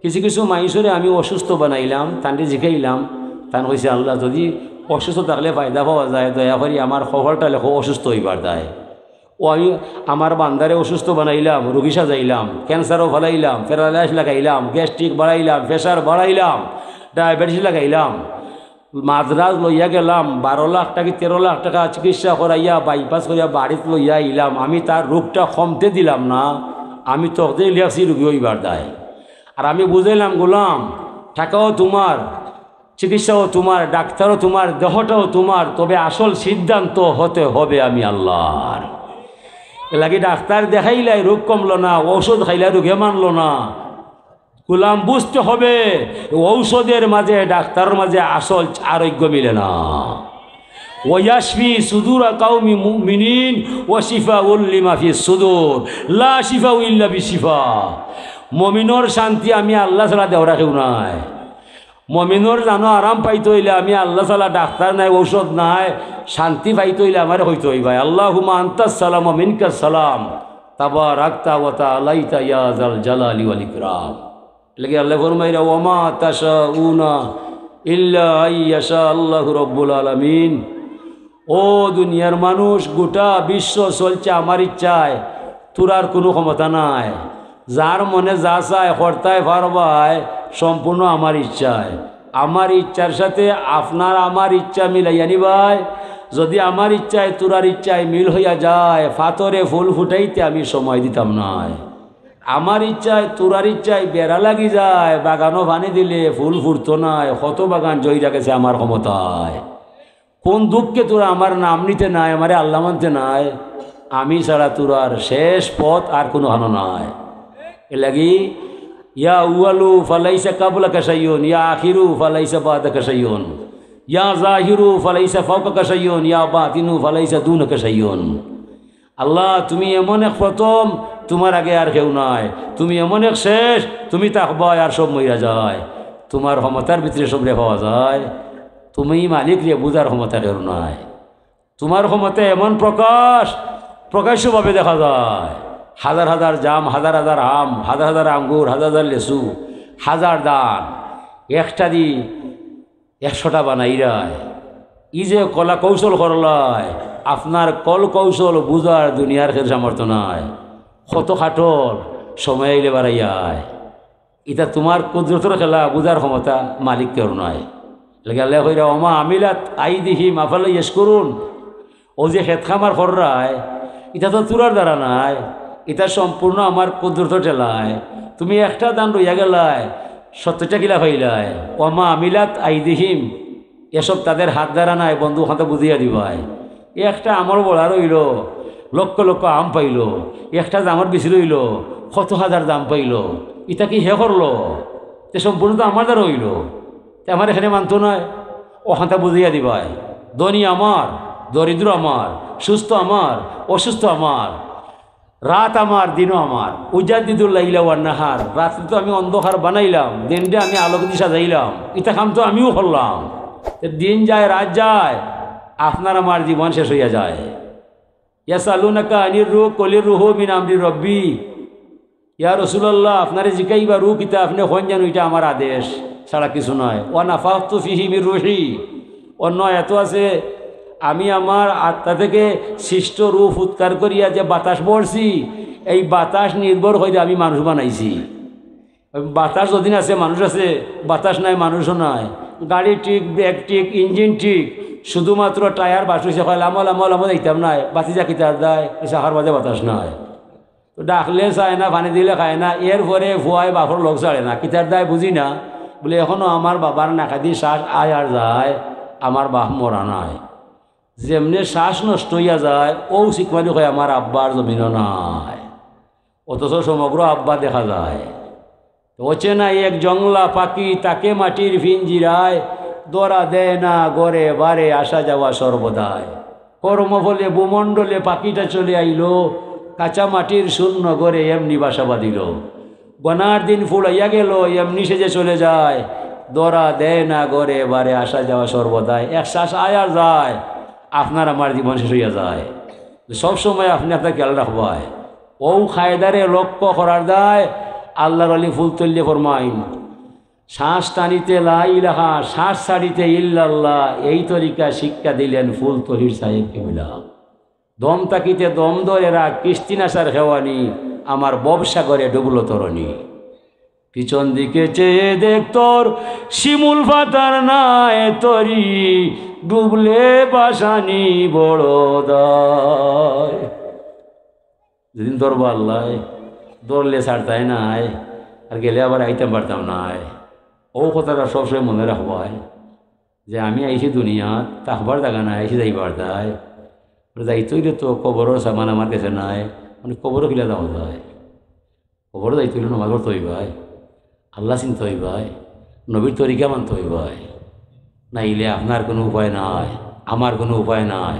কিছু কিছু মাইনষরে আমি অসুস্থ বানাইলাম, তানরে জিকাইলাম, তান কইছে, "আল্লাহ, যদি অসুস্থ থাকলে ফায়দা পাওয়া যায়, দয়া করি আমার কপালটা লেখো অসুস্থ অইবার দায়।" অউ আমি আমার বান্দারে অসুস্থ বানাইলাম, রুগী সাজাইলাম, ক্যান্সারও ফালাইলাম, প্যারালাইস লাগাইলাম, গ্যাস্ট্রিক বাড়াইলাম, প্রেশার বাড়াইলাম, ডায়াবেটিস লাগাইলাম, মাদ্রাজ লইয়া গেলাম, বারো লাখ টাকা, তেরো লাখ টাকা চিকিৎসা করাইয়া, বাইপাস করিয়া বাড়িত লইয়া আইলাম, আমি তার রোগটা কমতে দিলাম না, আমি তকদির লেখছি রুগী অইবার দায়। আর আমি বুঝাইলাম, "গোলাম, টাকাও তুমার, চিকিৎসাও তুমার, ডাক্তারও তুমার, দেহটাও তুমার, তবে আসল সিদ্ধান্ত হতে হবে আমি আল্লাহর।" এরলাগি ডাক্তার দেখাইলাই, রোগ কমলো না, ঔষধ খাইলাই, রোগে মানলো না। গোলাম, বুঝতে হবে, ঔষধের মাঝে, ডাক্তারর মাঝে আসল আরোগ্য মিলে না। "ওয়াশফি সুদুরা কাউমি মুমিনিন ওয়া শিফাউল লিমা ফিস সুদুর, লা শিফাউ ইল্লা বিশিফা।" মমিনর শান্তি আমি আল্লাহ ছাড়া দেওরা কেউ নাই। মমিনর জানো আরাম পাইতে অইলে আমি আল্লাহ ছাড়া ডাক্তার নাই, ঔষধ নাই, শান্তি পাইতে অইলে আমারে কইতে অইবায়, "আল্লাহুম্মা আনতাস সালাম ওয়া মিনকাস সালাম, তাবারাকতা ওয়া তাআলাইতা ইয়া যাল জালালি ওয়াল ইকরাম।" এরলাগি আল্লায় ফরমাইরা, "ওয়া মা তাশাউনা ইল্লা আইয়াশা আল্লাহু রাব্বুল আলামিন।" ও দুনিয়ার মানুষ, গোটা বিশ্ব চলছে আমার ইচ্ছায়, তোরার কুনু ক্ষমতা নাই। যার মনে যা চায়, করতায় পারবায়, সম্পূর্ণ আমার ইচ্ছায়। আমার ইচ্ছার সাথে আপনার আমার ইচ্ছা মিলাইয়া নিবায়। যদি আমার ইচ্ছায় তোরার ইচ্ছায় মিল হইয়া যায়, ফাতরে ফুল ফুটাইতে আমি সময় দিতাম নায়। আমার ইচ্ছায় তোরার ইচ্ছায় বেড়া লাগি যায়, বাগানো পানি দিলে ফুল ফুটতো নায়, কত বাগান জইরা গেছে আমার ক্ষমতায়। কোন দুঃখে তোরা আমার নাম নিতে নাই, আমারে আল্লাহ মানতে নাই? আমি ছাড়া তোরার শেষ পথ আর কুনুখানো নাই। এরলাগি, ইয়া আউয়ালু ফালাইসা কাবলাকা শাইউন, ইয়া আখিরু ফালাইসা বাদাকা শাইউন, ইয়া জাহিরু ফালাইসা ফাওকাকা শাইউন, ইয়া বাতিনু ফালাইসা দুনাকা শাইউন। আল্লাহ, তুমি এমন এক প্রথম, তুমার আগে আর কেউ নাই। তুমি এমন এক শেষ, তুমি থাকবায় আর সব মইরা যায়। তুমার ক্ষমতার ভিতরে সবরে পাওয়া যায়। তুমি মালিকরে বুঝার ক্ষমতা কেউর নাই। তুমার ক্ষমতা এমন প্রকাশ, প্রকাশ্যভাবে দেখা যায়। হাজার হাজার জাম, হাজার হাজার আম, হাজার হাজার আঙ্গুর, হাজার হাজার লেচু, হাজার দান, একটা দি একশোটা বানাইরায়। ই যে কলা কৌশল করলায়, আপনার কল কৌশল বুঝার দুনিয়ার কেউর সামর্থ্য নাই। কত খাটল, সময় আইলে বাড়াইয়ায়। ইটা তুমার কুদরতর খেলা, বুঝার ক্ষমতা মালিক কেউর নাই। এরলাগি আল্লায় কইরা, "ওমা আমিলাত আইদিহিম আফালা ইয়াশকুরুন।" অউ যে খেত খামার কররায়, ইটা তো তুরার দ্বারা নায়, ইটা সম্পূর্ণ আমার কুদরতর ঠেলায়। তুমি একটা দান রইয়া গেলায়, সত্তরটা কিলা পাইলায়। "ওমা আমিলাত আইদিহিম", এসব তাদের হাত দ্বারা নায়, বন্ধু, অখানতা বুঝাইয়া দিবায়। একটা আমর বড়া রইলো, লক্ষ লক্ষ আম পাইলো, একটা জামর বিচি রইলো, কত হাজার জাম পাইলো, ইটা কি হে করলো? তে সম্পূর্ণ তো আমার দ্বারা অইলো, তে আমার এখানে মানতো নায়। অখানতা বুঝাইয়া দিবায়, ধনী আমার, দরিদ্র আমার, সুস্থ আমার, অসুস্থ আমার, রাত আমার, দিনও আমার। উজাদ্দিদুল লাইলা ওয়ান নাহার, রাত্রে তো আমি অন্ধকার বানাইলাম, দিনরে আমি আলোক দি সাজাইলাম, ইতা কাম তো আমিও করলাম। তে দিন যায়, রাত যায়, আপনার আমার জীবন শেষ অইয়া যায়। ইয়াসালুনাকা আনির রূহ, কুলির রূহু মিন আমরি রব্বি। ইয়া রাসূলুল্লাহ, আপনারে জিকাইবা রূহ কিতা, আপনে কইন যেন ইটা আমার আদেশ ছাড়া কিছু নায়। ওয়া নাফাখতু ফিহি মির রূহি। অন্য আয়াতও আছে, আমি আমার আত্মা থেকে সৃষ্ট রূহ ফুৎকার করিয়া যে বাতাস বরছি, এই বাতাস নির্ভর করি আমি মানুষ বানাইছি। ওই বাতাস যদিন আছে, মানুষ আছে, বাতাস নাই, মানুষও নাই। গাড়ি ঠিক, ব্রেক ঠিক, ইঞ্জিন ঠিক, শুধুমাত্র টায়ার বাস অইছে, কয় লামো, লামো, লামো যাইতাম নায়, বাতি যা কিতার দায়, এই চাকার মাঝে বাতাস নাই। তো ডাকলে চায় না, পানি দিলে খায় না, এরপরে ফুয়ায় বাপর লগ ছাড়ে না, কিতার দায় বুঝি না। বলে, এখনো আমার বাবার নাকাদি শ্বাস আয় আর যায়, আমার বাপ মরা নাই। যেমনে শ্বাস নষ্ট অইয়া যায়, অউ চিকমারি কয়, আমার আব্বার জমিনও নাই। অথচ সমগ্র আব্বা দেখা যায়। তো অচেনা এক জংলা পাখি, তাকে মাটির পিঞ্জিরায়, ধরা দেয় না ঘরে বারে, আসা যাওয়া সর্বদায়। কর্মফলে ভূমণ্ডলে পাখিটা চলে আইলো, কাঁচা মাটির শূন্য ঘরে এমনি বাসা বাঁধিল। গনার দিন ফুরাইয়া গেল, এমনি সে যে চলে যায়, ধরা দেয় না ঘরে বারে, আসা যাওয়া সর্বদায়। এক শ্বাস আয় আর যায়, আপনার আমার জীবন শেষ অইয়া যায়। সব সময় আপনে আপনার খেয়াল রাখবায়। অউ কায়দারে লক্ষ্য করার দায় আল্লাহর ওলি ফুলতলি ফরমাইন, শ্বাস টানিতে লা ইলাহা, শ্বাস ছাড়িতে ইল্লাল্লাহ, এই তরিকা শিক্ষা দিলেন ফুলতলির সাহেব কিবলা। দম থাকিতে দম ধরে রাখ, কিস্তি নাশার খেওয়ানি, আমার ভবসাগরে ডুবলো তরণী। পিছন দিকে চেয়ে দেখ তোর শিমুল পাতার নায় তরি, ডুবলে বাসানি বড় দায়। যেদিন ধরবো আল্লায়, ধরলে ছাড়তায় নায়, আর গেলে আবার আইতাম পারতাম নায়। অউ কথাটা সবসময় মনে রাখবায় যে আমি আইছি দুনিয়াত, থাকবার জাগা নায়, আইছি যাইবার দায়। যাইতে অইলে তো কবরর সামান আমার গেছে নায়, মানে কবরো কিলা যাওয়া যায়? কবরো যাইতে অইলে নমাজ পড়তে অইবায়, আল্লাহ চিনতে অইবায়, নবীর তরিকা মানতে অইবায়। নাইলে আপনার কুনু উপায় নাই, আমার কুনু উপায় নাই।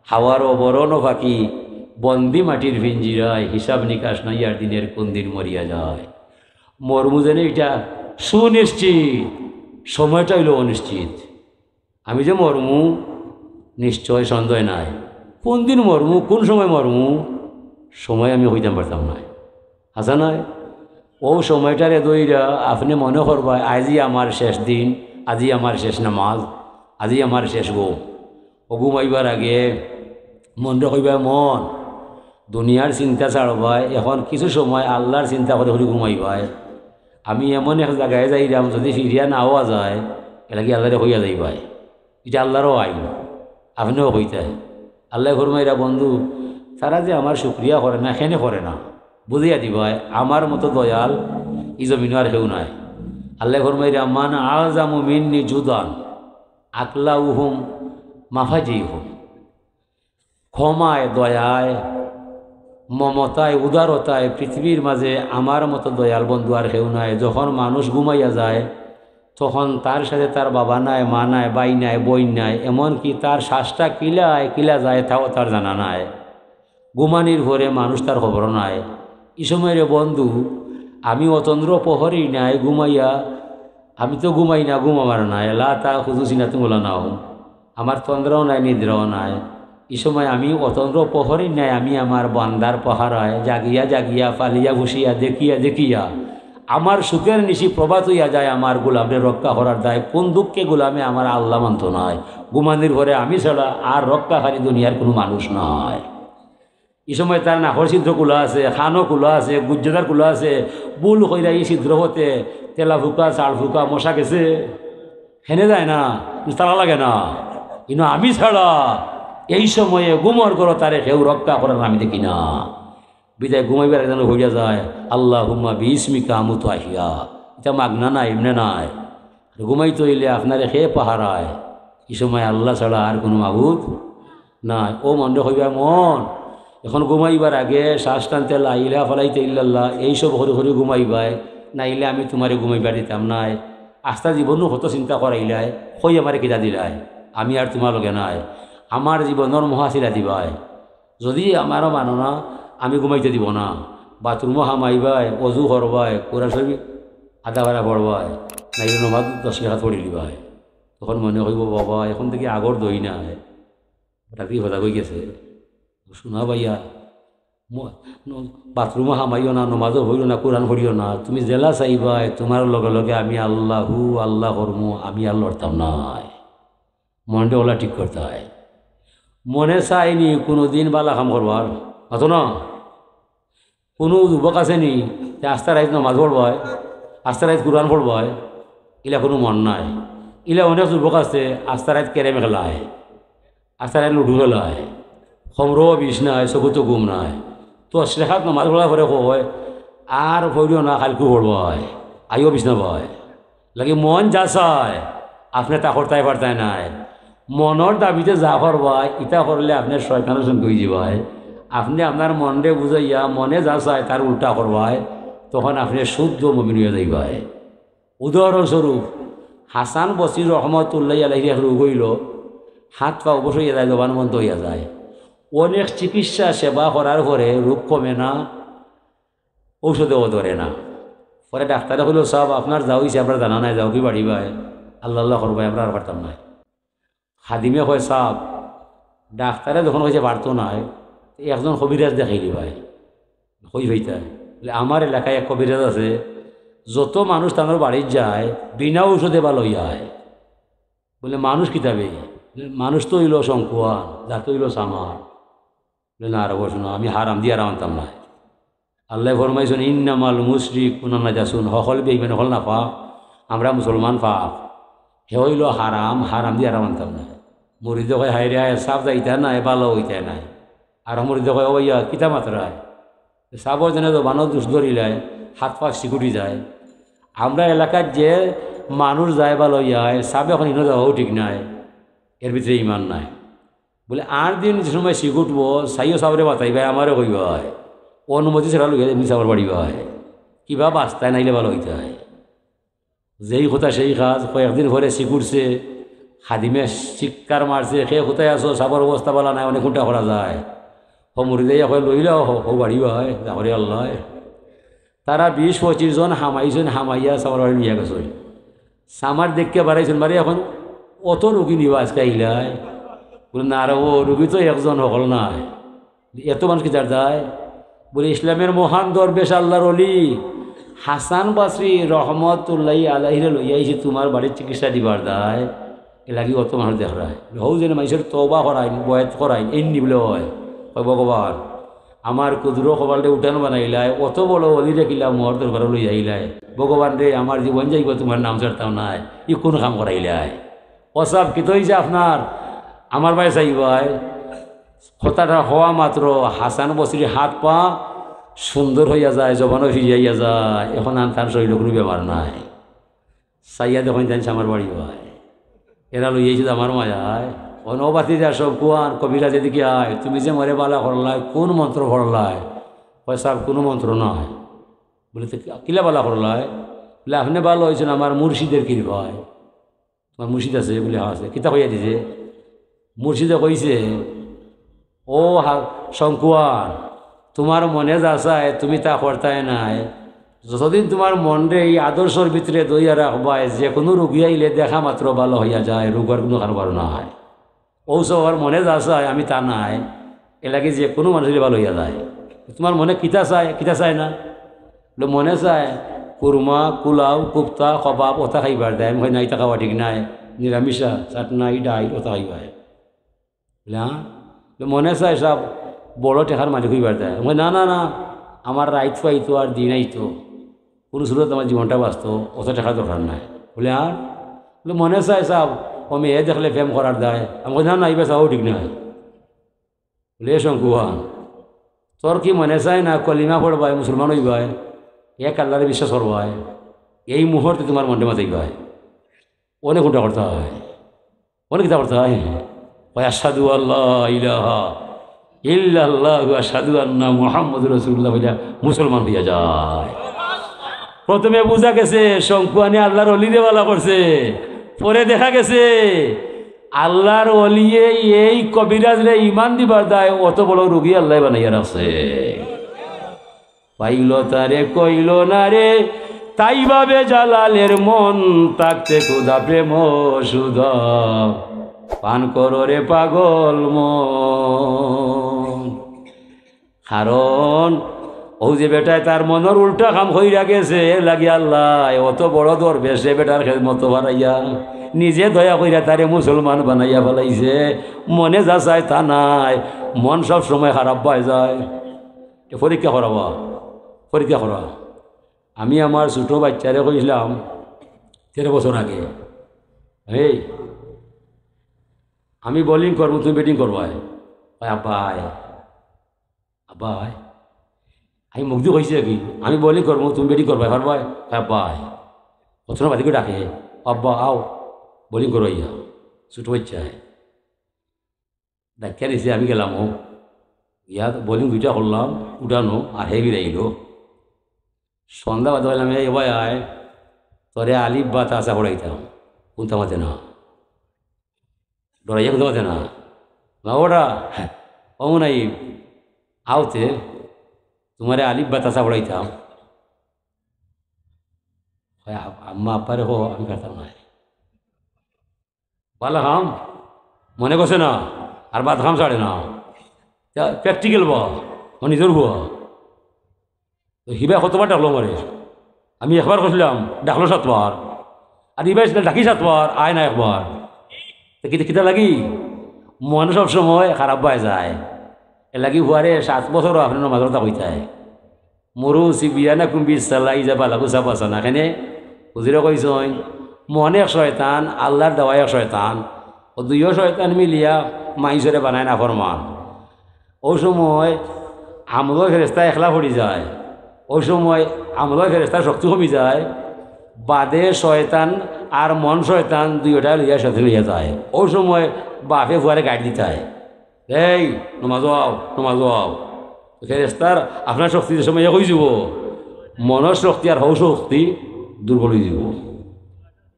হাওয়ার অবরণ পাখি বন্দি মাটির পিঞ্জিরায়, হিসাব নিকাশ নাই আর দিনের কুন দিন মরিয়া যায়। মরমু যেন ইটা সুনিশ্চিত, সময়টা অইলো অনিশ্চিত। আমি যে মরমু, নিশ্চয় সন্দেহ নাই। কুন দিন মরমু, কুন সময় মরমু, সময় আমি কইতাম পারতাম নায়। হাছা নায়? অউ সময়টারে ধইরা আপনে মনে করবায়, আইজই আমার শেষ দিন, আইজই আমার শেষ নামাজ, আইজই আমার শেষ ঘুম। অউ ঘুমাইবার আগে মনরে কইবায়, মন, দুনিয়ার চিন্তা ছাড়বায়, এখন কিছু সময় আল্লাহর চিন্তা করি করি ঘুমাইবায়। আমি এমন এক জাগায় যাইরাম, যুদি ফিরিয়া না আওয়া যায়, এরলাগি আল্লাহরে কইয়া যাইবায়। ইটা আল্লাহরও আইন, আপনেও কইতায়। আল্লায় ফরমাইরা, বন্ধু, তারা যে আমার শুকরিয়া করে না, কেনে করে না, বুঝাইয়া দিবায়, আমার মতো দয়াল ই জমিনো আর কেউ নাই। আল্লায় ফরমাইরা, মান আ'যামু মিন্নি জুদান আকলাউহুম মাফাজিহুম। ক্ষমায়, দয়ায়, মমতায়, উদারতায় পৃথিবীর মাঝে আমার মতো দয়াল বন্ধু আর কেউ নাই। যখন মানুষ ঘুমাইয়া যায়, তখন তার সাথে তার বাবা নাই, মা নাই, ভাই নাই, বইন নাই, এমনকি তার শ্বাসটা কিলায় কিলা যায়, তাও তার জানা নাই। ঘুমানির পরে মানুষ তার খবরও নাই। ই সময় রে বন্ধু, আমি অতন্দ্র প্রহরী নাই ঘুমাইয়া আমি তো ঘুমাই না, ঘুম আমার নাই। লা তাখুযুহু সিনাতুন ওয়ালা নাওম। আমার তন্দ্রাও নাই, নিদ্রাও নাই। ই সময় আমি অতন্দ্র প্রহরীর ন্যায় আমি আমার বান্দার পাহারায় জাগিয়া জাগিয়া, ফালিয়া ফুসিয়া, দেখিয়া দেখিয়া আমার সুখের নিশি প্রভাত অইয়া যায়। আমার গোলামরে রক্ষা করার দায় কোন দুঃখে গোলামে আমার আল্লাহ মানতো নায়। ঘুমানির পরে আমি ছাড়া আর রক্ষাকারী দুনিয়ার কোনো মানুষ নাই। ই সময় তার নাকর ছিদ্র খোলা আছে, কানও খোলা আছে, গুজ্জাদার খোলা আছে, ভুল কইরা ই ছিদ্র হতে তেলা ফুকা, চাল ফুকা, মশা গেছে, হেনে যায় না, তালা লাগে না। কিন্তু আমি ছাড়া এই সময়ে ঘুমর ঘরো তারে কেউ রক্ষা করার আমি দেখি না। বিদায় ঘুমাইবার একজন হইয়া যায়, "আল্লাহুম্মা বিইসমিকা আমুতু ওয়া আহইয়া।" ইটা মাগনা নাই, এমনে নাই। আর ঘুমাইতে অইলে আপনারে কে পাহারায়? ই সময় আল্লাহ ছাড়া আর কোনো মাবুদ নাই। ও মনরে কইবা, "মন, এখন ঘুমাইবার আগে শ্বাস টানতে লা ইলাহা ফালাইতে ইল্লাল্লাহ, এই সব করি করি ঘুমাইবায়, নাইলে আমি তুমারে ঘুমাইবার দিতাম নায়। আস্তা জীবনও কত চিন্তা করাইলায়, কই আমারে কিতা দিলায়? আমি আর তুমার লগে নাই, আমার জীবনর মহাসিলা দিবায়। যদি আমারও মানো না, আমি ঘুমাইতে দিব না।" বাথরুমও হামাইবায়, অজু করবায়, কোরআন শরীফ আধা পারা পড়বায়, নাইলে নমাজ দশ রাকাত পড়ি লিবায়। তখন মনে কইব, "বাবা, এখন থাকি আগর দই নাই।" রাতি কথা কই গেছে, "শোনা ভাইয়া, ম-, ন-, বাথরুমও হামাইও না, নমাজও পড়িও না, কোরআন পড়িও না, তুমি যেলা চাইবায়, তুমার লগে লগে আমি আল্লাহু আল্লাহ করমু, আমি আর লড়তাম নায়।" মনটা ওলা ঠিক করতে হয়। মনে চাইনি কোনোদিন বালা কাম করবার, অত না। কোনো যুবক আছে নি যে আস্তা রাইত নমাজ পড়বায়, আস্তা রাইত কোরআন পড়বায়, ইলা কোনো মন নাই। ইলা অনেক যুবক আছে আস্তা রাইত ক্যারেম খেলায়, আস্তা রাইত লুডু খেলায়, খমরও বিষ নাই, চকুতো ঘুম নাই। তো শেখাত নমাজ পড়ার পরে কয়, "আর পড়িও না, কালকু পড়বায়, আইও বিষ না পায়।" লাগি মন যা চায়, আপনে তা করতায় পারতায় নায়। মনর দাবিতে যা করবায়, ইতা করলে আপনে শয়তানর সঙ্গে অইযিবায়। আপনে আপনার মনরে বুঝাইয়া মনে যা চায়, তার উল্টা করবায়, তখন আপনে শুদ্ধ মুমিন অইয়া যাইবায়। উদাহরণস্বরূপ, হাসান বসরি রহমতুল্লাহি আলাইহির এক রোগ অইলো, হাত পা অবশ অইয়া যায়, জবান বন্ধ অইয়া যায়। অনেক চিকিৎসা সেবা করার পরে রোগ কমে না, ঔষধেও ধরে না। পরে ডাক্তারে কইলো, "সাব, আপনার যা অইছে, আপনার জানা নাই, যাও কি বাড়ি বায়, আল্লাহ আল্লাহ করবায়, আমরা আর পারতাম নায়।" খাদিমে কয়, "সাব, ডাক্তারে যখন কইছে পারতো নায়, একজন কবিরাজ দেখাই দিবায়।" কই পাইতায়? বলে, "আমার এলাকায় এক কবিরাজ আছে, যত মানুষ তার বাড়িত যায়, বিনা ঔষধে ভালা অইয়া আয়।" বলে, "মানুষ কিতা বে?" বলে, "মানুষ তো অইলো শঙ্কুয়ান, জাত অইলো চামার।" বলে, "না রে, বসো না, আমি হারাম দিয়া হারাম আনতাম না।" আল্লায় ফরমাইছইন, "ইন্নামাল মুশরিকুনা নাজাসুন", হকল বেঈমান, হকল নাপাক, আমরা মুসলমান পাক। হে অইলো হারাম, হারাম দিয়া হারাম আনতাম না। মুরিদে কয়, "হায় রে হায়, সাব যাইতা নায়, ভালা অইতা নায়।" আর মুরিদে কয়, "ও ভাইয়া, কিতা মাতরায়? সাবর যেন জবানর দোষ ধরিলায়, হাত পা শিকুটি যায়। আমরা এলাকাত যে মানুষ যায় ভালা অইয়া আয়, সাব এখন ইনো যাওয়াও ঠিক নায়, এর ভিতরে ইমান নাই।" বলে, "আর দিন যে সময় শিকুটবো, চাইও সাবরে বাতাইবায়, আমারে কইবায়, অনুমতি ছাড়া লইয়া এমনি সাবর বাড়ি বায়, কিবা বাস্তায় নাইলে ভালা অইতায়।" যেই কথা সেই কাজ, কয়েকদিন পরে শিকুটছে, খাদিমে চিৎকার মারছে, "কে কোথায় আছো? সাবর অবস্থা ভালা নায়, অনেক কুন্টা করা যায়।" হো মুরিদে কয়, "লইলাও, হো, হো বাড়ি বায়, যা করে আল্লাহ।" তারা বিশ পঁচিশ জন হামাইছইন, হামাইয়া সাবর বাড়ি নিয়া গেছইন। সামার দেখে বাড়াইছইন, বাড়ি এখন অত রুগী নিবা আজকে আইলায়? বলে, "না রে, ও রুগী তো একজন হকল নায়, এত মানুষ কিতার যায়?" বলে, "ইসলামের মহান দরবেশ আল্লাহর অলি হাসান বসরি রহমতুল্লাহি আলাইহিরে লইয়া আইছি তুমার বাড়িত চিকিৎসা দিবার দায়, এর লাগি অত মানুষ দেখরায়।" হউ যেন মানুষের তওবা করাইন, বয়াত করাইন, এমনি বলে অয়। কয়, "ভগবান, আমার কুদুরো কপালরে উঠান বানাইলায়, অত বড় অলিরে কিলা মোর দরবারো লইয়া আইলায়। ভগবান রে, আমার জীবন যাইবো, তুমার নাম ছাড়তাম নায়, ই কোন কাম করাইলায়?" "ও সাব, কিতা অইছে আপনার?" "আমার বায় চাইবায়।" কথাটা কওয়া মাত্র হাসান বসরির হাত পা সুন্দর অইয়া যায়, জবানও ফিরিয়া যায়, এখন আর তার শরীরো কোনো বেমার নাই। চাইয়া দেখইন, জানছে আমার বাড়ি বায়। এরা লইয়া আইছে আমার মায়ায়। অনো বাতি যা সব কুয়ান, কবিরাজে দেখি আয়, "তুমি যে মরে ভালা করলায়, কোন মন্ত্র পড়লায়?" কয়, "সাব, কোনো মন্ত্র নাই।" বলে, "তো কিলা ভালা করলায়?" বলে, "আপনে ভালা অইছইন আমার মুর্শিদের কৃপায়।" "তুমার মুর্শিদ আছে?" বলে, "হ্যাঁ আছে।" "কিতা কইয়া দিছে?" মুর্শিদে কইছে, "ও হা-, শঙ্কুয়ান, তুমার মনে যা চায় তুমি তা করতায় নায়, যতদিন তুমার মনরে ই আদর্শর ভিতরে ধইয়া রাখবায়, যে কুনু রুগী আইলে দেখা মাত্র ভালা অইয়া যায়, রুগর কুনু কারবার নাই। অউ সবার মনে যা চায় আমি তা নায়, এরলাগি যে কুনু মানুষরে ভালা অইয়া যায়। তুমার মনে কিতা চায়, কিতা চায় না? বলে, মনে চায় কুরমা, কুলাও, কুফতা, কবাব, অতা খাইবার দায়। আমি কই, না, ইতা খাওয়া ঠিক নায়, নিরামিষা, চাটনা, ই ডাইল, অতা খাইবায়। বলে, হ্যাঁ? বলে, মনে চায় সাব বড় টেকার মালিক অইবার দায়। আমি কই, না, না, না, আমার রাইত পাইতো আর দিন আইতো, কুনু সুরত আমার জীবনটা বাঁচতো, অত টেকার দরকার নাই। বলে, আর? বলে, মনে চায় সাব অউ মেয়ে দেখলে প্রেম করার দায়। আমি কই, না, না, ইবার চাওয়াও ঠিক নায়। বলে, এ শঙ্কুয়ান, তোর কি মনে চায় না কলিমা পড়বায়, মুসলমান অইবায়, এক আল্লারে বিশ্বাস করবায়, এই মুহূর্তে তুমার মনরে মাতাইবায়? অনে কুনটা করতায়? অনে কিতা করতায়? কয়, আশহাদু আল্লা ইলাহা ইল্লাল্লাহু আশহাদু আন্না মুহাম্মাদুর রাসূলুল্লাহ বলিয়া মুসলমান অইয়া যায়। প্রথমে বুঝা গেছে শঙ্কুয়ানে আল্লার অলিরে ভালা করছে, পরে দেখা গেছে আল্লার অলিয়ে এই কবিরাজরে ইমান দিবার দায় অত বড় রুগী আল্লায় বানাইয়া রাখছে। পাইল তারে কইল না রে, তাই ভাবে জালালের মন, থাকতে খুদা প্রেম সুধা, পান করো রে পাগল মন। কারণ অউ যে বেটায় তার মনর উল্টা কাম কইরা গেছে, এরলাগি আল্লায় অত বড় দরবেশ রে বেটার খেদমতো বানাইয়া, নিজে দয়া কইরা তারে মুসলমান বানাইয়া ফালাইছে। মনে যা চায় তা নায়, মন সব সময় খারাপ অইযায়। এ পরীক্ষা করাবা, পরীক্ষা করা। আমি আমার ছোট বাইচ্চারে কইছলাম তেরো বছর আগে, "এই, আমি bowling করমু, তুমি batting করবায়।" কয়, "আব্বা আয়, আব্বা আয়।" আমি মুখদি কইছি আর কি, "আমি bowling করমু, তুমি batting করবায়, পারবায়?" কয়, "আব্বা আয়।" কতনো বাদিকে ডাকে, "আব্বা আও, bowling করো ইয়া।" ছোট বাইচ্চায় ডাকিয়া নিছে, আমি গেলাম। অউ ইয়া bowling দুইটা করলাম, উঠানো আর হে বিরাইল। সন্ধ্যা বাদে কইলাম, "এই ভাই আয়, তোরে আলিফ বা তা ছা পড়াইতাম, কুন্তা মাতে না, ডরাইয়া কুন্তা মাতে না, না ওরা, ও নাই, আওতে তুমারে আলিফ বা তা ছা পড়াইতাম।" কয়, "আ-, আম্মা আব্বারে কও, আমি পারতাম নায়।" বালা কাম, মনে করছে না, আর বাদ কাম ছাড়ে না। ইতা practical বা, ও নিজর হুয়া। তো হিবায় কতবার ডাকলো আমারে, আমি একবার কইছলাম, ডাকলো সাতবার। আর ইবায় ডাকি সাতবার, আয় না একবার। তো কিতা, কিতা লাগি? মন সব সময় খারাপ অইযায়। এরলাগি হুয়ারে সাত বছরও আপনে নমাজর কথা কইতায়। মুরু সিবিয়ানাকুম বিসসালাহ ইজা বালাগু সাবা সানা। কেনে? হুজুরে কইছইন, মন এক শয়তান, আল্লার দেওয়া এক শয়তান। অউ দুইও শয়তান মিলিয়া মাইনষরে বানায় নাফরমান। অউ সময় আমলর ফেরেশতা একলা পড়ি যায়, অউ সময় আমলর ফেরেশতার শক্তি কমি যায়, বাদে শয়তান আর মন শয়তান দুইওটায় লইয়া শয়তান লইয়া যায়। অউ সময় বাফে ফুয়ারে গাইড দিতায়, "এই, নমাজো আও, নমাজো আও।" ফেরেশতার আপনার শক্তি যে সময় ইয়া অইযিবো, মনর শক্তি আর হউ শক্তি দুর্বল অইযিবো।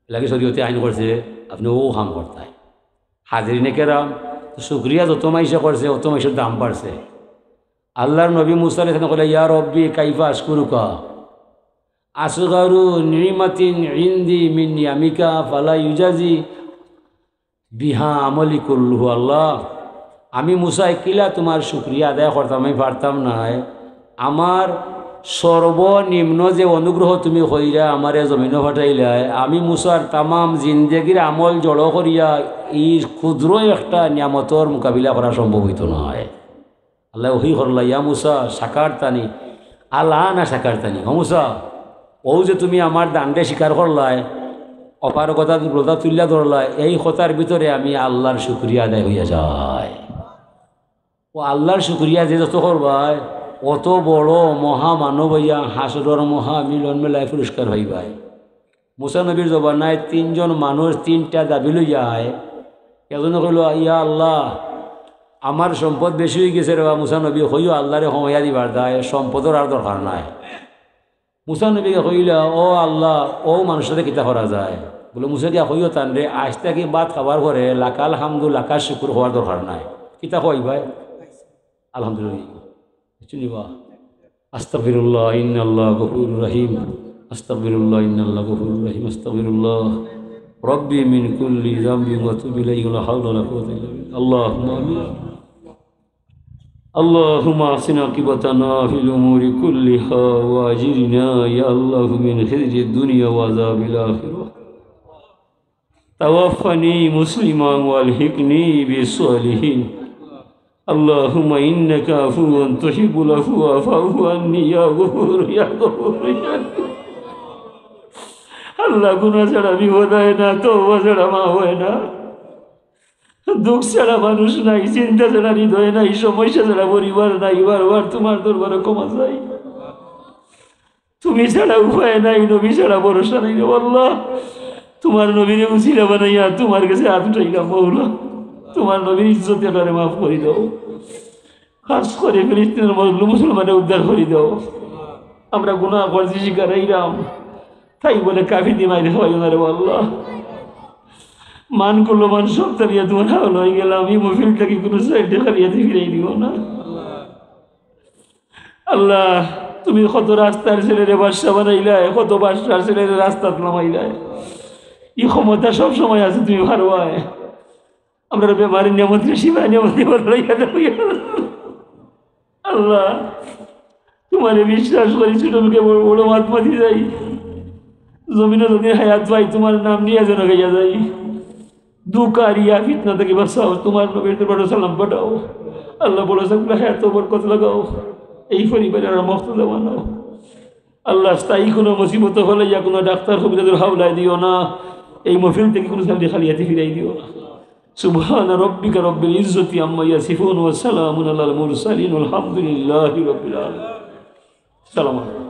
এরলাগি শরীয়তে আইন করছে, আপনে অউ কাম করতায়। হাজিরিনে কেরাম, তো শুকরিয়া যত মাইনষে করছে, অত মাইনষর দাম বাড়ছে। আল্লার নবী মুসা আলাইহিস সালাম কইলা, "ইয়া রব্বি কাইফা আশকুরুকা? আসগারু নিমাতিন ইনদি মিন নিয়ামিকা ফালা ইউজাজি বিহা আমলি কুল্লুহু।" আল্লাহ, আমি মুসায় কিলা তুমার শুকরিয়া আদায় করতাম, আমি পারতাম নায়। আমার সর্বনিম্ন যে অনুগ্রহ তুমি কইরা আমারে জমিনো পাঠাইলায়, আমি মুসার তামাম জিন্দেগির আমল জড়ো করিয়া ই ক্ষুদ্র একটা নিয়ামতর মোকাবিলা করা সম্ভব অইতো নায়। আল্লায় ওহি করলা, "ইয়া মুসা, শাকারতানি, আল আনা শাকারতানি।" ও মুসা, অউ যে তুমি আমার দানরে স্বীকার করলায়, অপারগতা দুর্বলতা তুলিয়া ধরলায়, এই কথার ভিতরে আমি আল্লার শুকরিয়া আদায় অইয়া যায়। অউ আল্লার শুকরিয়া যে যত করবায়, অত বড় মহামানব অইয়া হাশরর মহামিলন মেলায় পুরস্কার পাইবায়। মুসা নবীর জমানায় তিনজন মানুষ তিনটা দাবি লইয়া আয়। একজনে কইলো, "ইয়া আল্লাহ, আমার সম্পদ বেশি অইগেছে রেবা মুসা নবী, কইও আল্লারে কমাইয়া দিবার দায়, সম্পদর আর দরকার নাই।" মুসা নবীয়ে কইলা, "ও আল্লাহ, অউ মানুষটারে কিতা করা যায়?" বলে, "মুসা গিয়া কইও তানরে, আইজ থাকি ভাত খাবার পরে লাকাল হামদু লাকাল শুকুর কওয়ার দরকার নাই।" কিতা কইবায়? আলহামদুলিল্লাহ। বুঝছইন নি বা? أستغفر الله إن الله غفور رحيم. أستغفر الله إن الله غفور رحيم. أستغفر الله ربي من كل ذنب وأتوب إليه. لا حول ولا قوة إلا بالله. اللهم آمين. اللهم أحسن عاقبتنا في الأمور كلها وأجرنا يا الله من خزي الدنيا وعذاب الآخرة. توفني مسلما وألحقني بالصالحين. اللهم إنك عفو تحب العفو فاعف عني يا غفور يا غفور يا। আল্লাহ, গুনাহ ছাড়া বিপদ হয় না, তওবা ছাড়া মাফ হয় না, দুঃখ ছাড়া মানুষ নাই, চিন্তা ছাড়া হৃদয় নাই, সমস্যা ছাড়া পরিবার নাই। বারবার তোমার দরবারে ক্ষমা চাই। তুমি ছাড়া উপায় নাই, নবী ছাড়া ভরসা নাই রে আল্লাহ। তোমার নবীরে উসিলা বানাইয়া তোমার কাছে হাত উঠাইলাম মৌলা, তোমার নবীর ইজ্জতে তারে মাফ করি দাও। খাস করে ফিলিস্তিনের মজলুম মুসলমানরে উদ্ধার করি দাও। আমরা গুনাহ করছি, শিকার হইলাম, তাই বলে কাফির দি মাইরে খাওয়াইও না রে আল্লাহ। মান করলো মান সব তালিয়া তোমার হাওলা হয়ে গেলাম। এই মহফিল থেকে কোনো সাইডে খালিয়াতে ফিরাই দিও না। আল্লাহ, তুমি কত রাস্তার ছেলেরে বাদশা বানাইলায়, কত বাদশার ছেলেরে রাস্তাত নামাইলায়। এই ক্ষমতা সব সময় আছে, তুমি পারবায়। আমরা বেমারি নিয়ামত, শিবা নিয়ামত, নিয়ামত লইয়া যাও, ইয়া আল্লাহ। আল্লাহ, তোমারে বিশ্বাস করি, ছোট মুখে বড় বড় মাত মাতি যাই। জমিনে যদি হায়াত পাই, তোমার নাম নিয়ে যেন গাইয়া যাই। দুঃখ আর ইয়া ফিতনা থেকে বাঁচাও, তোমার নবীর দরবারে সালাম পাঠাও। আল্লাহ বলে, "সকলে হায়াত বরকত লাগাও, এই পরিবারে আর মক্তদা বানাও।" আল্লাহ, স্থায়ী কোনো মুসিবত হলে ইয়া কোনো ডাক্তার কবিরাজের হাওলায় দিও না, এই মহফিল থেকে কোনো সামনে খালি হাতে ফিরাই দিও না। سبحان ربك رب العزة عما يصفون وسلام على المرسلين والحمد لله رب العالمين. সালাম আলাইকুম।